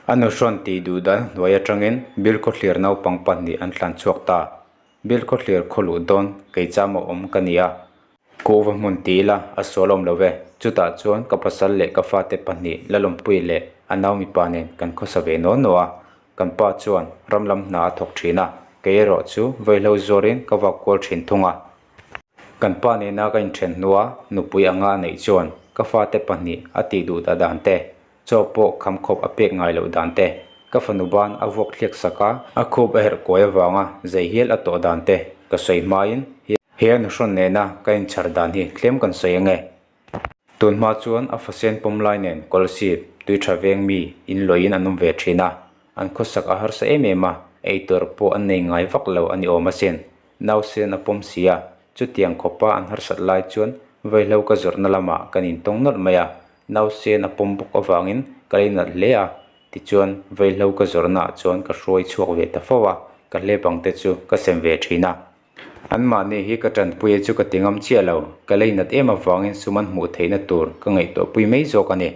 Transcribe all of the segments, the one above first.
A nuhrawn tih duh dan hnuai atangin Bilkhawthlir naupang pahnih an tlan chhuak ta. Bilkhawthlir khaw luh dawn keichama awm ka ni a. Kuhva hmun ti ila a sual awm lo ve. Chutah chuan ka pasal leh ka fate pahnih Lalawmpuii leh a nau mipa nen kan khawsa ve naw naw a. Kan pa chuan ram lam hna a thawk thin a, kei erawh chu vaihlo zuarin ka vak kual thin thung a. Kan pa nena ka inthen hnua nupui anga a neih chuan ka fate pahnih a tih duh dah dan te, Chaw pawh kham khawp a pek ngai loh dan te, ka fanu ban a vuak thliak sak a, a khup a herh kuai avanga zei hial a tawh dan te ka sawi hmain he a nuhrawn nena ka inchhar dan hi tlem kan sawi ange. Tun hma chuan a fasen pawm lai nen Kawlsip tui tha veng mi in luahin an awm ve thin a, an khawsak a harsa em em a, eitur pawh an nei ngai vak lo a ni awm asin. Nausen a pawm si a, chutiang khawpa an harsat lai chuan vaihlo ka zawrhna lamah kan intawng nawlh mai a, Nausen a pawm bawk avangin ka lei nalh hle a, tichuan vaihlo ka zawrhnaah chuan ka hruai chhuak ve ta fo a, ka hlep ang te chu ka sem ve thin a. Anmahni hi ka tanpuia chu ka ti ngam chiah lo, ka lei nat em avangin sum an hmuh theihna tur ka ngaihtuahpui mai zawk a ni.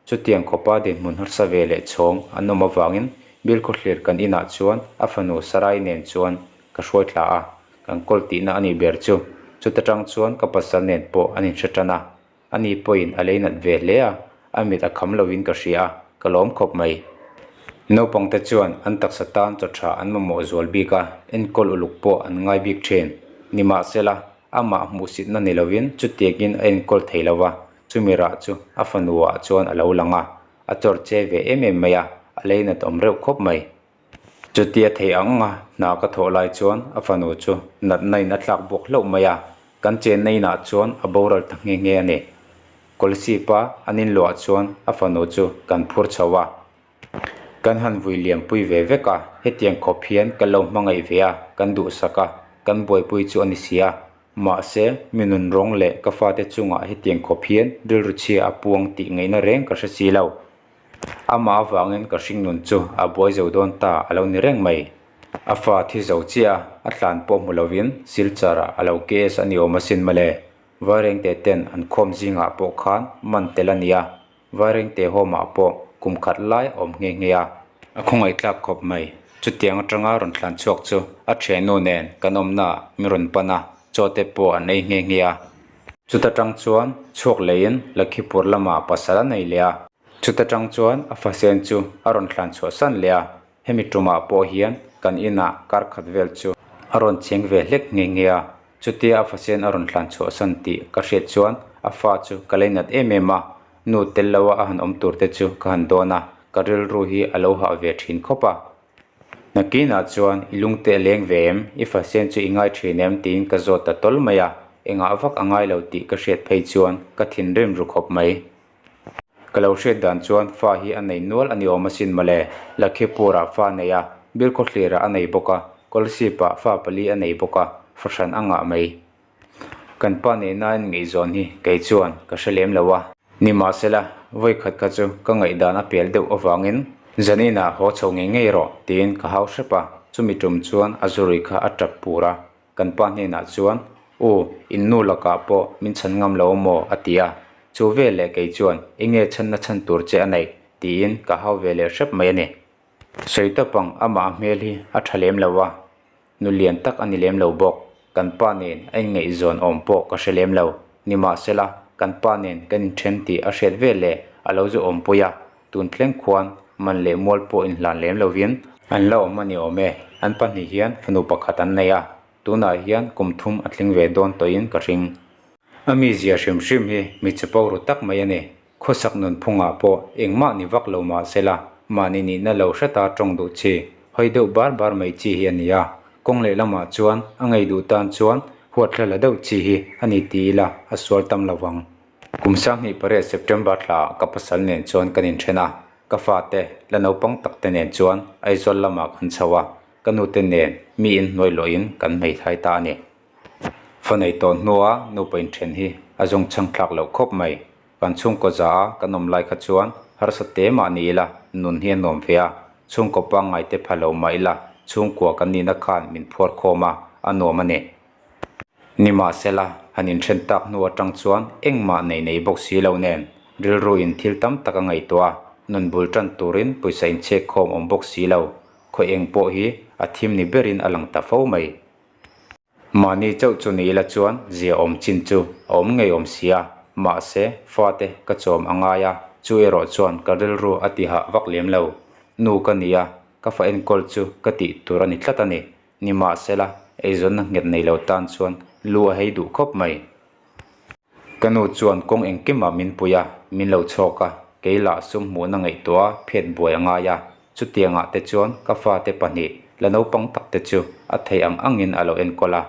Chutiang khawpa dinhmun harsa ve leh chhawng an awm avangin Bilkhawthlir kan inah chuan a fanu Sarai nen chuan ka hruai thla a, kan kawl tihna a nih ber chu. Chuta tang chuan ka pasal nen pawh an inhre tan a. Ani pawhin a lei nat ve hle a, a mit a kham lovin ka hria a, ka lawm khawp mai. Naupangte chuan an taksa tan chaw tha an mamawh zual bik a, enkawl uluk pawh an ngai bik thin. Nimahsela, amah hmuhsitna ni lovin chutiangin a enkawl thei lo va, chumi rah chu a fanuah chuan a lo lang a, a chawr che ve em em mai a, a lei nat awm reuh khawp mai. Chutia thei ang a hna ka thawh lai chuan a fanu chu natna in a tlak buak hlauh mai a, kan chenna inah chuan a boral ta nghe nghe a ni. Kawlsip-a an inluah chuan a fanu chu kan phur chho a, kan han vui liampui ve vek a, hetiang khawp hian kan lo hmangaih ve a, kan duhsak a, kan buaipui chu a ni si a. Mahse, mi nunrawng leh ka fate chungah hetiang khawp hian rilru chhia a puang tih ngaihna reng ka hre si lo. Amah avangin ka hringnun chu a buai zo dawn ta a lo ni reng mai. A fa thi zo chiah a, a tlan pawh hmu lovin Silchar ah a lo KS a ni awm asin mawle. Vairengte ten an khawm zingah pawh khan man tel a ni a, Vairengte home ah pawh kum khat lai a awm nghe nghe a. A khawngaihthlak khawp mai. Chutiang atanga rawn tlan chhuak chu a thiannu nen kan awmna ah min rawn pan a, chaw te pawh an ei nghe nghe a. Chuta tang chuan chhuak leiin Lakhipur lamah pasal a nei leh a. Chuta tang chuan a fasen chu a rawn hlan chhuah san leh a, hemi tumah pawh hian kan inah kar khat vel chu a rawn cheng ve hlek nghe nghe a. Chutia a fasen a rawn hlan chhuah san tih ka hriat chuan a fa chu ka leinat em em a, nu tel loa a han awm tur te chu ka han dawn a, ka rilru hi a lo hah ve thin khawp a. Nakinah chuan i lungte a leng ve em? I fasen chu i ngai thin em? tiin ka zawt ta tawl mai a, engah vak a ngai lo tih ka hriat phei chuan ka thinrim ru khawp mai. Ka lo hriat dan chuan fa hi a nei nual a ni awm asin mawle, Lakhipur-ah fa a nei a, Bilkhawthlir-ah a nei bawk a, Kawlsip-ah fa pali a nei bawk a, fahran a ngah mai. Kan pa nena in ngaihzawn hi kei chuan ka hre lem lo a. Nimahsela, vawikhat kha chu ka ngaihdan a pel deuh avangin Zaninah haw chho ngei ngei rawh tiin ka hau hrep a, chumi tum chuan a zurui kha a tap pur a. Kan pa hnenah chuan, U, in nu lakah pawh min chhan ngam lo maw? a ti a. Chu veleh kei chuan, Enge chhanna chhan tur che a neih? tiin ka hau ve leh hrep mai a ni. Sawi tawp ang, amah a hmel hi a tha lem lo a. Nu lian tak a ni lem lo bawk. Kan pa nen a inngaihzawn awm pawh ka hre lem lo. Nimahsela, kan pa nen kan inthen tih a hriat vel leh a lo zu awmpui a, tun thleng khuan man leh mual pawh inhlan lem lovin an la awm a ni awm e. An pahnih hian fanu pakhat an nei a, tunah hian kum thum a tling ve dawn tawhin ka hring. A mizia hrim hrim hi mi chapo ru tak mai a ni. Khawsak nunphungah pawh engmah ni vak lo mah sela, mahni nihna lo hreta tawng duh chi, hawi deuh bar bar mai chi hi a ni a. Kawng lehlamah chuan a ngei duh tan chuan huatthla la deuh chi hi a ni ti ila a sual tam lo vang. Kum 28 September thlaah ka pasal nen chuan kan inthen a, ka fate la naupang tak te nen chuan Aizawl lamah kan chho a, ka nute nen mi inhnuai lawhin kan hmeithai ta a ni. Fa nei tawh hnua nupa inthen hi a zawng chhang thlak loh khawp mai. Kan chhungkaw za a kan awm lai kha chuan harsa te mah ni ila nun hi a nuam ve a, chhungkaw pangngai te pha lo mah ila chhungkua kan nihna khan min phuar khawm a, a nuam a ni. Nimahsela, han inthen tak hnu atang chuan engmah nei nei bawk si lo nen rilru in thil tam tak a ngaihtuah a. Nun bul tan turin pawisa inchhek khawm awm bawk si lo. Khawi eng pawh hi a thim ni berin a lang ta fo mai. Mahni chauh chu ni ila chuan zia awm chin chu a awm ngei awm si a, mahse fate ka chawm a ngai a, chu erawh chuan ka rilru a ti hah vak lem lo. Nu ka ni a, ka fa enkawl chu ka tih tur a ni tlat a ni. Nimahsela, eizawnna nghet nei lo tan chuan lu a hei duh khawp mai. Ka nu chuan kawng engkimah min pui a, min lo chhawk a, kei lah sum hmuhna ngaihtuah a phet buai a ngai a, chutiangah te chuan ka fate pahnih la naupang tak te chu a theih ang angin a lo enkawl a.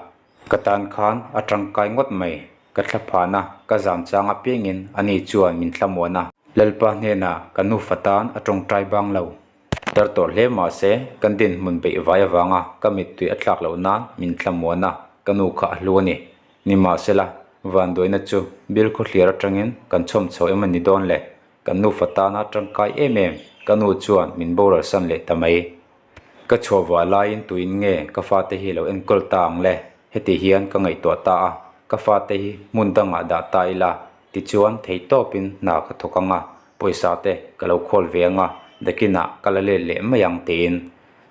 Ka tan khan a tangkai ngawt mai, ka thlaphana ka zam chang apiangin ani chuan min thlamuan a. Lalpa hnenah ka nufa tan a tawngtai bang lo. Tar tawh hle mahse kan dinhmun beih vai avanga ka mittui a thlak loh nan min thlamuan a, ka nu kha a hlu a ni. Nimahsela, vanduaina chu Bilkhawthlir atangin kan chhawm chho em a ni dawn le? Kan nufa tana tangkai em em, ka nu chuan min boral san leh ta mai. Ka chhuah vah laiin tuin nge ka fate hi lo enkawl ta ang le? Heti hian ka ngaihtuah ta a, ka fate hi hmun dangah dah ta ila, tichuan theihtawpin hna ka thawk ang a, pawisa te ka lo khawl ve ang a, dakinah ka la let leh mai ang tiin.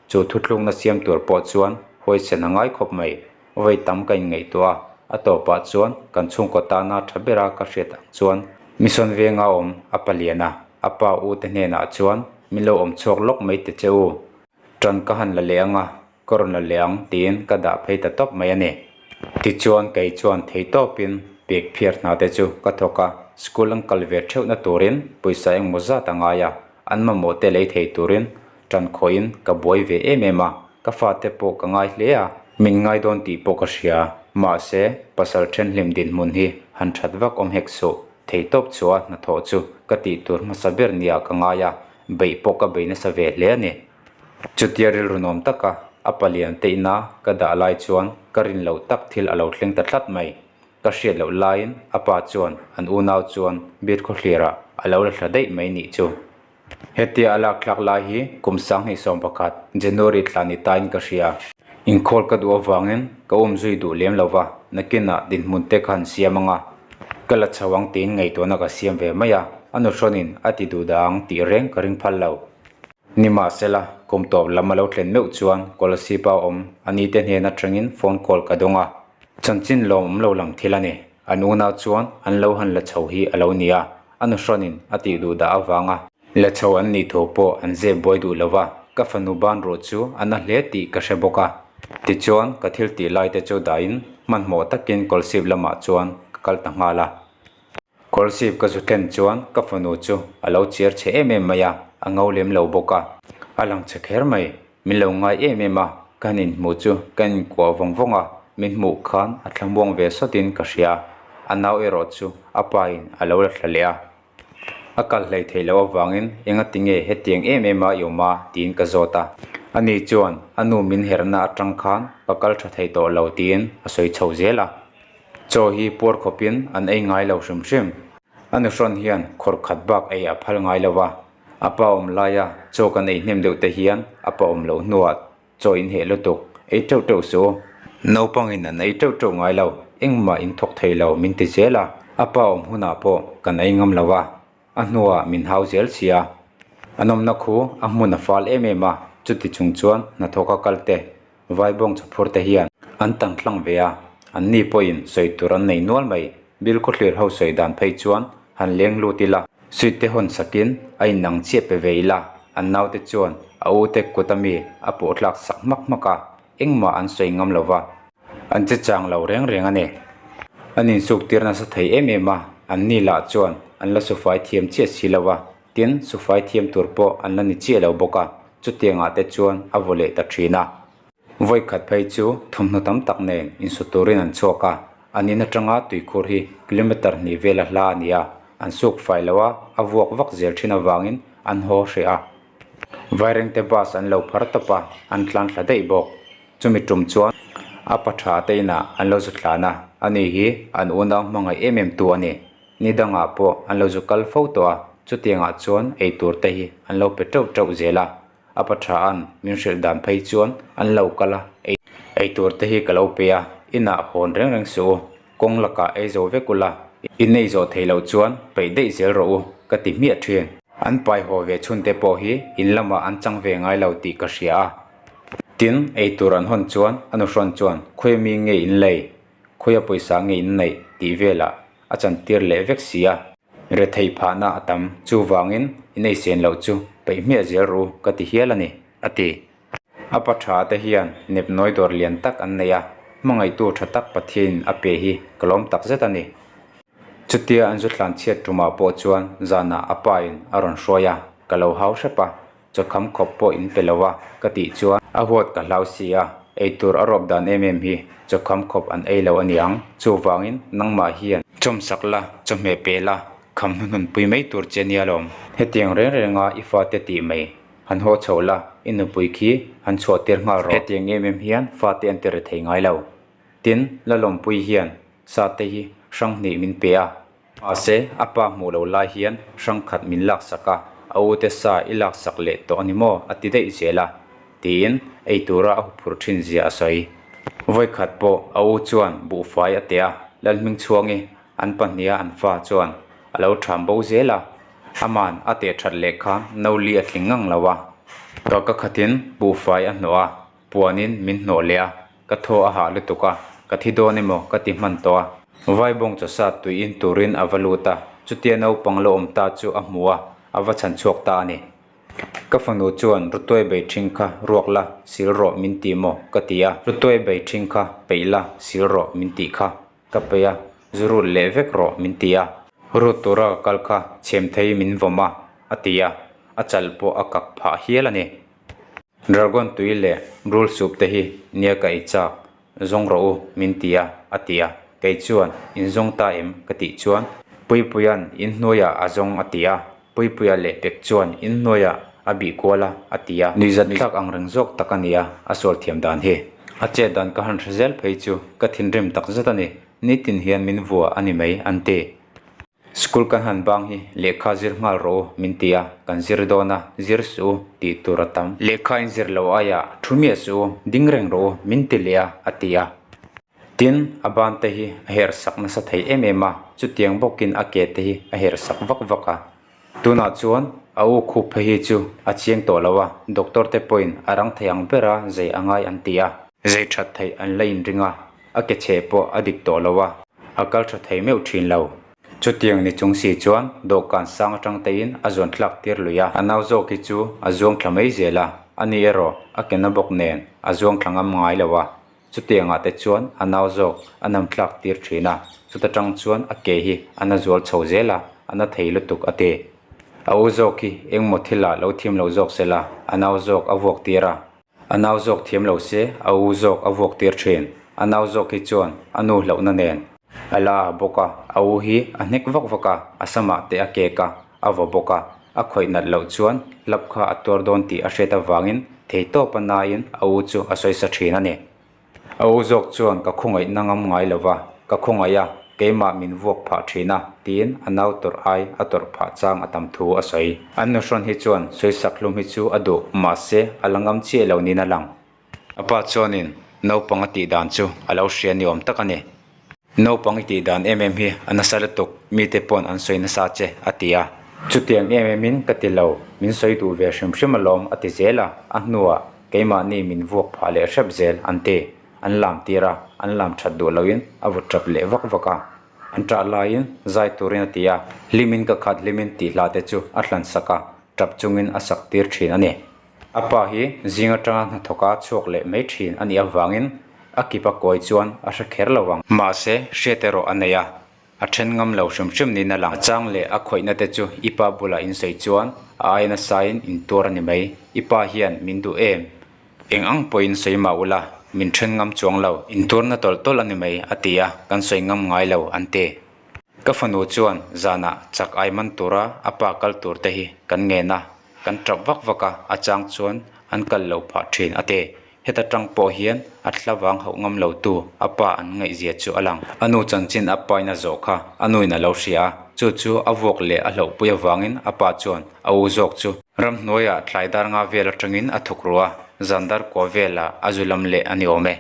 Chu thutlukna siam tur pawh chuan huaisen a ngai khawp mai. Vawi tam ka inngaihtuah a, a tawpah chuan kan chhungkaw tana tha bera ka hriat ang chuan Mission venga awm a palian a, a pa u te hnenah chuan min lo awm chhuak lawk mai te che u. Tan ka han la leh ang a, ka rawn la leh ang tiin ka dah phei ta tawp mai a ni. Tichuan kei chuan thei tawpin pek phiar hna te chu ka thawk a, school an kal ve theuhna turin pawisa engmaw zat a ngai a, an mamawh te lei thei turin Tan khawhin ka buai ve em em a, ka fate pawh ka ngai hle a, min ngai dawn tih pawh ka hria. Mahse, pasal thenhlim dinhmun hi han that vak awm hek suh, theihtawp chhuah a hnathawh chu ka tih tur hmasa ber nia ka ngai a, beih pawh ka bei nasa ve hle a ni. Chutia rilru nuam taka a palian te ina ka dah lai chuan ka rin loh tak thil a lo thleng ta tlat mai. Ka hriat loh laiin a pa chuan an unau chuan Birkhawthlirah a lo la thla daih mai nih chu. Hetia a lak thlak lai hi kum 2011 January thla ni tain ka hria. Inkhawl ka duh avangin ka um zui duh lem lo va, nakinah dinhmun te ka han siam ang a, ka la chho ang tiin ngaihtuahna ka siam ve mai a, a nuhrawnin a ti duh dah ang tih reng ka ring phal lo. Nimahsela, kum tawp lam a lo thlen meuh chuan Kolasib-a awm a nite hnen atangin phone call ka dawng a, chanchin lawmawm lo lang thil a ni. An unau chuan an lo han la chho hi a lo ni a, a nuhrawnin a tih duh dah avanga la chho an nih thu pawh an zep buai duh lo va, ka fanu ban ruah chu a na hle tih ka hre bawk a. Tichuan, ka thil tih lai te chu dahin hmanhmawh takin Kawlsip lamah chuan ka kal ta nghal a. Kawlsip ka zu thlen chuan ka fanu chu a lo chiar chhe em em mai a, a ngo lem lo bawk a, a lang chhe kher mai. Min lo ngai em em a, ka han inhmuh chu ka inkuah vawng vawng a, min hmuh khan a thlamuang ve sawtin ka hria. A nau erawh chu a pa in a lo la thla leh a. A kal hlei theih loh avangin enga tinge hetiang em em a i awm a tiin ka zawt a. Ani chuan a nu min herhna atang khan ka kal tha thei tawh lo tiin a sawi chho zel a. Chaw hi puar khawpin an ei ngai lo hrim hrim. A nuhrawn hian khawr khat bak ei a phal ngai lo va. A pa awm laia chaw kan ei hnem deuh te hian a pa awm loh hnuah chaw in heh lutuk, ei teuh teuh suh u. Naupangin an ei teuh teuh ngai lo, engmah in thawk thei lo min ti zel a, a pa awm hunah pawh kan ei ngam lo a, a hnuah min hau zel si a. A nawmna khu a hmun a fal em em a, chuti chung chuan hnathawka kal te Vaibawng chawphur te hian an tang tlang ve a, an ni pawhin sawi tur an nei nual mai. Bilkhawthlir ho sawi dan phei chuan han leng lut ila, suite te hawn sakin a inang chiah pe ve ila, an naute chuan a u te kut ami a pawh tlak sak hmak hmak a, engmah an sawi ngam lo va, an che chang lo reng reng a ni. An insuk tir nasa thei em em a, an ni lah chuan an la sufai thiam chiah si lo va, Tin, sufai thiam tur pawh an la ni chiah lo bawk a, chutiangah te chuan a vaw leh ta thin a. Vawi khat phei chu thawmhnaw tam tak nen insu turin an chhuak a, an in atanga tuikhur hi kilometer hnih vela hla a ni a, an suk fai lo a, a vuak vak zel thin avangin an haw hreh a. Vairengte bus an lo phar tawp a, an tlan thla daih bawk. Chumi tum chuan a pa tha te inah an lo zu tlan a, ani hi an unau hmangaih em em tu a ni. Ni dangah pawh an lo zu kal fo tawh a, chutiangah chuan ei tur te hi an lo pe teuh teuh zel a, a pa tha an min hrilh dan phei chuan an lo kal a, ei tur te hi ka lo pe a, inah hawn reng reng suh u, kawng lakah ei zo vek ula, in ei zawh theih loh chuan peih daih zel rawh u ka ti hmiah thin. An pai haw ve chhun te pawh hi in lamah an chang ve ngai lo tih ka hria a. Tin, eitur an hawn chuan a nuhrawn chuan khawi mi nge in lei, khawia pawisa nge in neih tih velah a chantir leh vek si a. Retheih phahna a tam, chuvangin in eisen loh chu peih hmiah zel ru ka ti hial a ni, a ti. A pa tha te hian nepnawi dawr lian tak an nei a, hmangaihtu tha tak Pathianin a pe hi ka lawm tak zet a ni. Chutia an zu thlan chhiat tumah pawh chuan zanah a pa in a rawn hruai a, ka lo hau hrep a, chawkham khawp pawh in pe lo a ka tih chuan a huat ka hlau si a, eitur a rawp dan em em hi chawkham khawp an ei lo a niang, chuvangin nangmah hian chawmsak la, chawhmeh pe la, kham hnuhnun pui mai tur che nia lawm. Hetiang reng renga i fate tih mai Han haw chho la, i nupui khi han chhuah tir nghal rawh. Hetiang em em hian fate an ti ri thei ngai lo. Tin, Lalawmpui hian sa te hi hrang hnih min pe a. Mahse, a pa hmuh lo lai hian hrang khat min laksak a, a ute sa i laksak leh tawh a ni maw? a ti daih zel a, tiin ei tura a huphurh thin zia a sawi. Vawikhat pawh a u chuan buhfai a teh a, Lalhmingchhuangi an pahniha an fa chuan a lo ṭham bo zel a. Aman a teh that leh kha no li a tling ngang lo a. Ka ka khatin buhfai a hnawh a, puanin min hnawh leh a, ka thaw a hah lutuk a, ka thi dawn emaw ka ti hman tawh a. Vaibawng chawsa tui in turin a va lut a, chutia naupang lo awm ta chu a hmu a, a va chhan chhuak ta a ni. Ka fanu chuan Rutuai bei ṭhing kha ruak la, sil rawh min ti maw? ka ti a. Rutuai bei ṭhing kha peih la, sil rawh min tih kha. Ka peih a, zu rut leh vek rawh min ti a. Rut tura ka kal kha chhem thei min vawm a, a ti a, a chal pawh a kak phah hial a ni. Dragon tui leh rul sup te hi nia ka ei chak, zawng rawh u min ti a, a ti a. Kei chuan, In zawng ta em? ka tih chuan, Puipuia'n inhnuaiah a zawng a ti a. Puipuia leh pek chuan in hnuaiah a bih kual a, a ti a. Nuihzat thlak ang reng zawk tak a ni a, a sual thiam dan hi. A chet dan ka han hre zel phei chu ka thinrim tak zet a ni, nitin hian min vua a ni mai, an ti. School kan han bang hi lehkha zir nghal rawh u, min ti a, kan zir dawn a, zir suh u tih tur a tam. Lehkha in zir loh aiah thu miah suh u, ding reng rawh u, min ti leh a, a ti a. Tin, a ban te hi a herh sak nasa thei em em a, chutiang bawkin a ke te hi a herh sak vak vak a. Tunah chuan a u khup phei hi chu a chiang tawh lo a, doctor te pawhin a rang thei ang bera zei a ngai an ti a. Zei that theih an la inring a, a ke chhe pawh a dik tawh lo a, a kal tha thei meuh thin lo. Chutiang ni chung si chuan dawhkan sang atang tein a zuan thlak tir lui a, a nau zawk hi chu a zuang thla mai zel a, ani erawh a ke na bawk nen a zuang thla ngam ngai lo a. Chutiangah te chuan a nau zawk a nam thlak tir thin a, chuta tang chuan a ke hi a na zual chho zel a, a na thei lutuk a ti. A u zawk hi engmaw thilah lo thiam lo zawk se la, a nau zawk a vuak tir a. A nau zawk thiam lo se a u zawk a vuak tir thin. A nau zawk hi chuan a nu hlauhna nen a la a bawk a, a u hi a hnek vak vak a, a samah te a kek a, a vaw bawk a, a khawih nat loh chuan hlap kha a tuar dawn tih a hriat avangin theihtawp a nain a u chu a sawisa thin a ni. A u zawk chuan ka khawngaihna ngam ngai lo va, ka khawngaih a, keimah min vuak phah thin a, tiin a nau tawrh ai a tawrh phah chang a tam thu a sawi. An nuhrawn hi chuan sawisak hlum hi chu a duh, mahse a la ngam chiah lo niin a lang. A pa chuanin naupang a tih dan chu a lo hria ni awm tak a ni. Naupang i tih dan em em hi a nasa lutuk, mite pawn an sawi nasa che, a ti a. Chutiang em emin ka ti lo, min sawi duh ve hrim hrim alawm, a ti zel a. A hnuah keimahni min vuak phah leh hrep zel an ti. An lam tir a, an lam that duh loin a vut tap leh vak vak a. An ṭah laiin zai turin a ti a, hlimin ka khat hlimin tih hla te chu a hlansak a, tap chungin a sak tir ṭhin a ni. A pa hi zing atanga hnathawka chhuak leh mai thin a nih avangin a kip a kawi chuan a hre kher lo ang. Mahse, hriat erawh a nei a, a then ngam lo hrim hrim niin a lang. A chang leh a khawihna te chu i pa bulah in sawi chuan a aia nasain in tuar a ni mai. I pa hian min duh em? Eng ang pawhin sawi mah ula, min then ngam chuang lo. In tuarna tawlh tawlh a ni mai, a ti a, kan sawi ngam ngai lo, an ti. Ka fanu chuan zanah chak ai man tura a pa kal tur te hi kan ngen a, Kan tap vak vak a, a chang chuan an kal lo phah thin a ti. Heta tang pawh hian a thla vang hauh ngam lo tu a pa an ngaihzia chu a lang. A nu chanchin a pain a zawh kha a nuin a lo hria a, chu chu a vuak leh a hlauhpui avangin a pa chuan a u zawk chu ramhnuaiah tlai dar nga vel atangin a thuk ru a, zan dar kua velah a zu lam leh a ni awm e.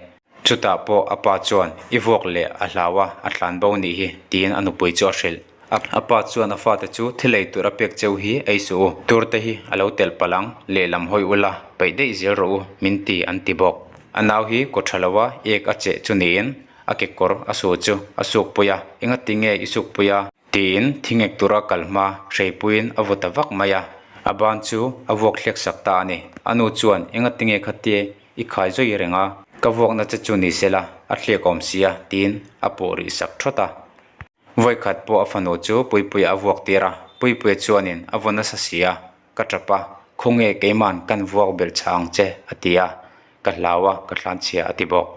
Chutah pawh a pa chuan i vuak leh a hlau a, a tlan bo nih hi tiin a nupui chu a hrilh. A pa chuan a fate chu thil ei tur a pek cheu hi ei suh u. Tur te hi a lo telh palh ang, lehlam hawi ula, peih daih zel rawh u, min ti an ti bawk. A nau hi kaw tha lo a, ek a cheh chu niin a kekawr a su chu a suk pui a, engati nge i suk pui a? Tiin thingek tura kal hma hreipuiin a vaw ta vak mai a, a ban chu a vuak thlek sak ta a ni. A nu chuan engati nge khatia i khai zawi reng a, ka vuakna che chu ni sela a thliak awm sia tiin a pawh rih sak thawt a. Vawikhat pawh a fanu chu Puipuia a vuak tir a, Puipuia chuanin a vaw nasa si a, ka tap a, khawnge keiman kan vuak belh chah ang che a ti a, ka hlau a, ka thlanchhia a ti bawk.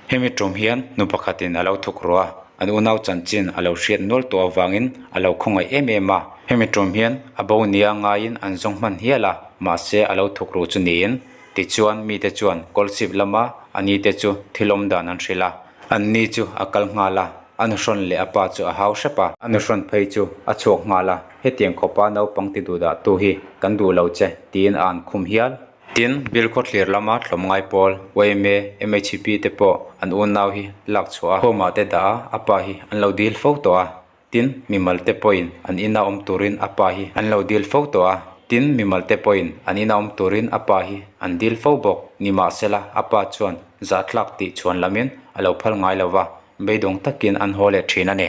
Hemi tum hian nu pakhatin a lo thuk ruah a, an unau chanchin a lo hriat nual tawh avangin a lo khawngaih em em a. Hemi tum hian a bo nia ngaiin an zawng hman hial a, mahse a lo thuk ru chu niin. Tichuan mite chuan Kawlchhip lama a nite chu thil awm dan an hrilh a, an ni chu a kal nghal a, a nuhrawn leh a pa chu a hau hrep a. A nuhrawn phei chu a chhuak nghal a, hetiang khawpa naupang ti duh dah tu hi kan duh lo che tiin a an khum hial. Tin, Bilkhawthlir lama tlawmngai pawl, yma, MHP te pawh an unau hi lak chhuah a, home ah te dah a, a pa hi an lo dil fo tawh a. Tin, mimal te pawhin an ina awm turin a pa hi an lo dil fo tawh a. Tin, mimal te pawhin an ina awm turin a pa hi an dil fo bawk. Nimahsela, a pa chuan zahtlak tih chhuan lamin a lo phal ngai lo va, beidawng takin an haw leh thin a ni.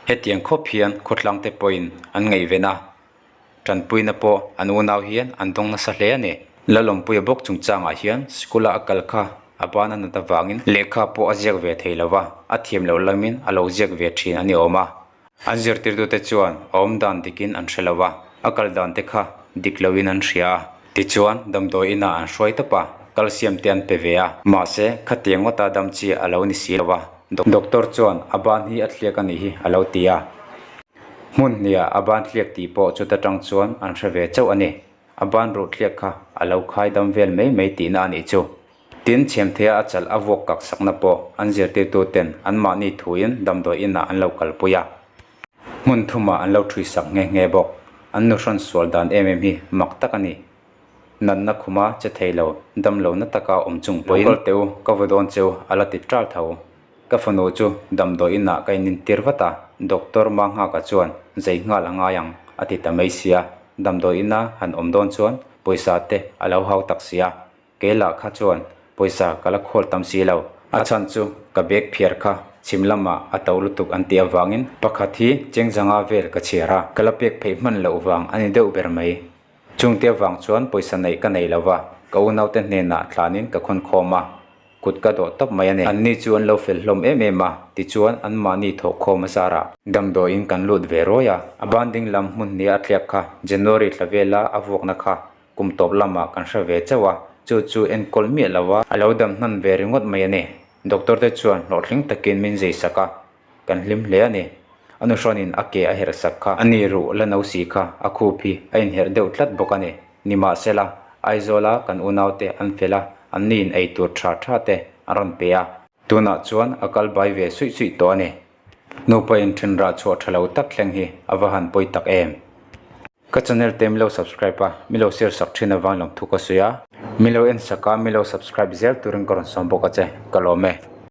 Hetiang khawp hian khawtlang te pawhin an ngaihven a, Tanpuina pawh an unau hian an dawng nasa hle a ni. Lalawmpuia bawk chungchangah hian sikula a kal kha a ban a nat avangin lehkha pawh a ziak ve thei lo va, a thiam loh lamin a lo ziak ve thin a ni awm a. An zirtirtute chuan a awm dan dikin an hre lo va, a kal dan te kha dik loin an hria a. Tichuan damdawi inah an hruai tawp a, calcium te an pe ve a. Mahse, khatiang ngawta dam chi a lo ni si lo va, doctor chuan a ban hi a thliak a nih hi a lo ti a. Hmun hniah a ban thliak tih pawh chuta tang chuan an hre ve chauh a ni. A ban ruh thliak kha a lo khai dam vel mai mai tihna a nih chu. Tin, chhemthea a chalh a vuak kak sakna pawh an zirtirtu ten anmahni thuin damdawi inah an lo kalpui a. Hmun thumah an lo thui sak nghe nghe bawk. An nuhrawn sual dan em em hi mak tak a ni. Natna khuma che thei lo, dam lo na taka awm chung pawhin, Lo kal teh u, ka vaw dawn che u, a la ti ṭal tho. Ka fanu chu damdawi inah ka inintir vat a, Doctor Manghaka chuan zei nghal a ngai ang a ti ta mai sia, damdawi ina han awm dawn chuan pawisa te a lo hau tak sia, kei lah kha chuan pawisa ka la khawl tam si lo. A chhan chu ka bag phiar kha chhim lamah a to lutuk an tih avangin pakhat hi chengzanga vel ka chhiar a, ka la pek pheih hman loh vang a ni deuh ber mai. Chungte avang chuan pawisa neih ka nei lo va, ka unaute hnenah tlanin ka khawn khawm a, kut ka dawh tawp mai a ni. Anni chu an lo fel hlawm em em a, tichuan anmahni thawhkhawm a zarah damdawiin kan lut ve ruai a. A ban ding lam hmun hnia a tliak kha January thla vela a vuakna kha kum tawp lamah kan hre ve chauh a, chu chu enkawl miah lo a, a lo dam hnan ve ringawt mai a ni. Doctor te chuan hlawhtling takin min zei sak a, Kan hlim hle a ni. A nuhrawnin a ke a herh sak kha. A ni ruh la no si kha a khup hi a inherh deuh tlat bawk a ni. Nimahsela, Aizawla kan unaute an fel a, anni in ei tur tha tha te an rawn pe a. Tunah chuan a kal bai ve suih suih tawh a ni. Nupa inthen rah chhuah tha lo tak thleng hi a va han pawi tak em. Ka channel te milo subscribe a, milo share sak thin avang lawmthu ka sawi a. Milo en sak a, milo subscribe zel turin ka rawn sawm bawk a che. Ka lawm e.